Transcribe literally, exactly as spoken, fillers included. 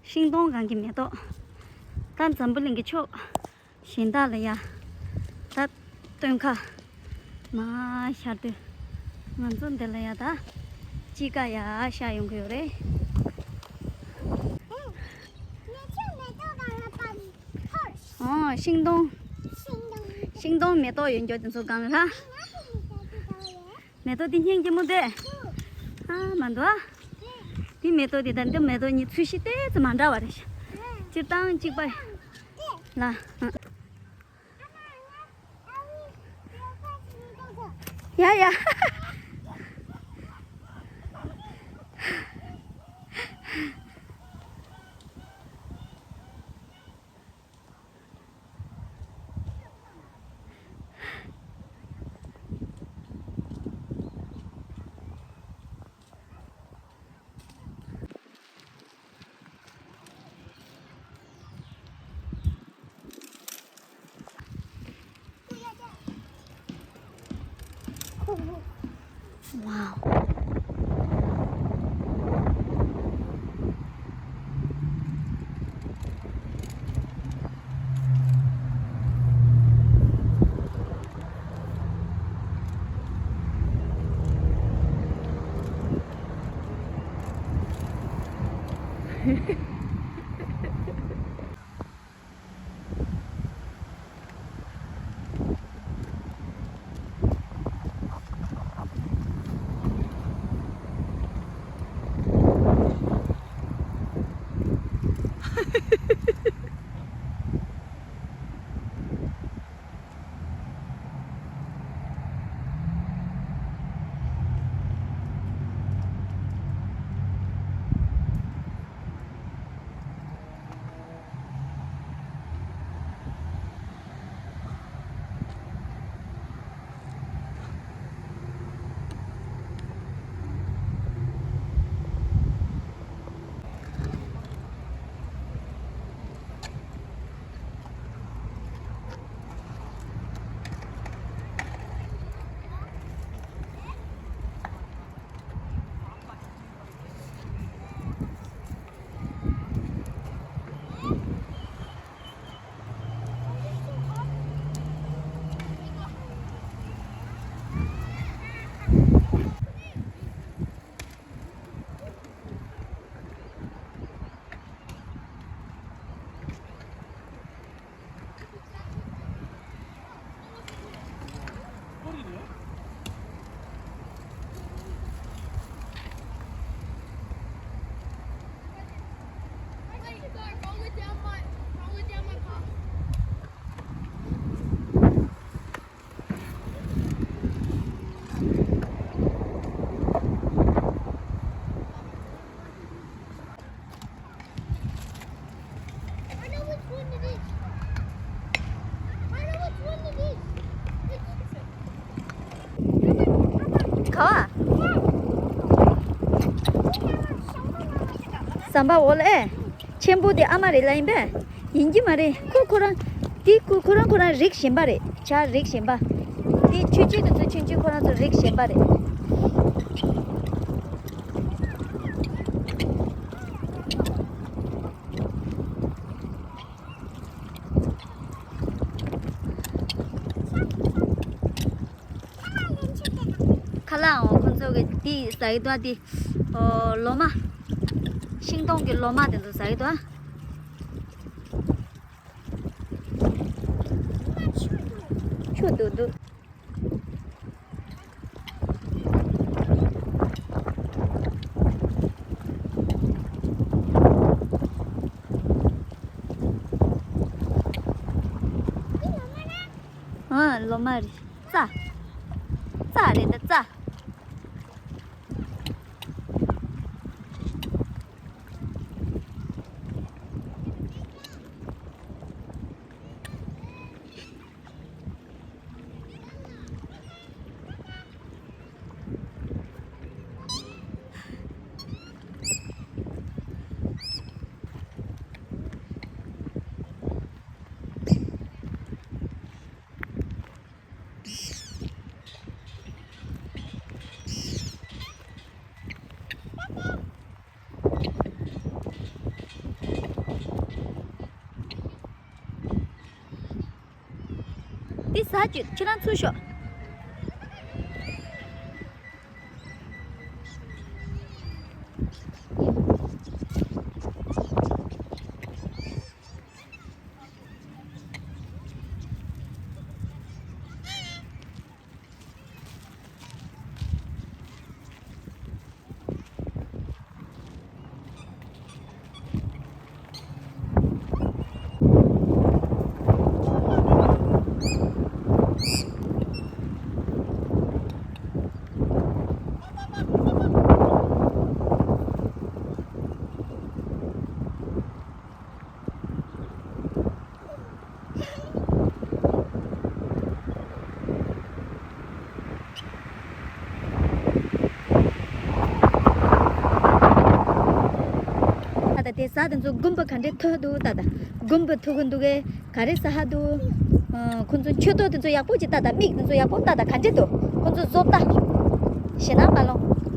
ཤིང་སྡོང་སྒང་གི་མེ་ཏོག་ད་འཛམ་བུ་གླིང་གི་ཕྱོགས་གཞན་དག་ལ་ཡ། ད་སྟོན་ཁ་མར་ཤར་དུས། ང་ཚོ་འདི་ལ་ཡ་ད་དཔྱིད་ཀ་ཡ་ཤར་ཡོང་གི་ཡོད་རེད། ཨོ། ཤིང་སྡོང་། ཤིང་སྡོང་མེ་ཏོག་ཡོད་འགྱོ་དེ་ཚོ་སྒང་ལ། མེ་ཏོག་འདི་སྙིང་རྗེ་མོ་དེ། ཨ་མ་འདུག་ཨ། འདི་མེ་ཏོག་འདི་དང་འདི་མེ་ཏོག་གཉིས་ཚོས་གཞི་ཏོག་ཙམ་མ་འདྲ་བ་རེད་ཤག་སྤྱིར་བཏང་གཅིག་པ་ལ། ཡ་ཡ། Wow. ག་བ། ཟམ་པ་འོག་ལ་ཨེ། ཆེན་པོ་དེ་ཨ་མ་རེད་ལ་ཡིན་པས། ཡིན་གྱི་མ་རེད། ཁོ་ཁོ་རང་། དེ་ཁོ་ཁོ་རང་ཁོ་རང་རིགས་གཞན་པ་རེད། བྱ་རིགས་གཞན་པ། དེ་ཆུང་ཆུང་དེ་ཚོ་ཆུང་ཆུང་ཁོ་རང་ཚོ་རིགས་གཞན་པ་རེད། ཁ་ལག་འོ་ཁོ་ཚོ་གི་དེ་ཟ་གི་འདུག་དེ། ཨོ། ལོ་མ། ཤིང་སྡོང་གི་ལོ་མ་དེ་ཚོ་ཟ་གི་འདུག་ཆུ་འདུག་འདུག་ཨ། ལོ་མ་རེད། རྩྭ། རྩྭ་རེད་ད་རྩྭ། འདི་ཟ་བཅུག་ཁྱེད་རང་ཚུར་ཤོག་ད་ལྟ་དེ་ཟ་དེ་ཚོ་དགུན་འབུ་ག་འདྲས་ཐུག་འདུག་ད་ལྟ་དགུན་འབུ་ཐུག་གི་འདུག་གས། ག་རེ་ཟ་ཧ་འདུག་ཨ། ཁོང་ཚོ་མཆུ་ཏོ་དེ་ཚོ་ཡག་པོ་ཅིག་ལྟ་ད། མིག་དེ་ཚོ་ཡག་པོ་ལྟ་ད། ག་འདྲས་འདུག་ཁོང་ཚོ་བཟོ་ལྟ། ཞེད་སྣང་མ་སློང་།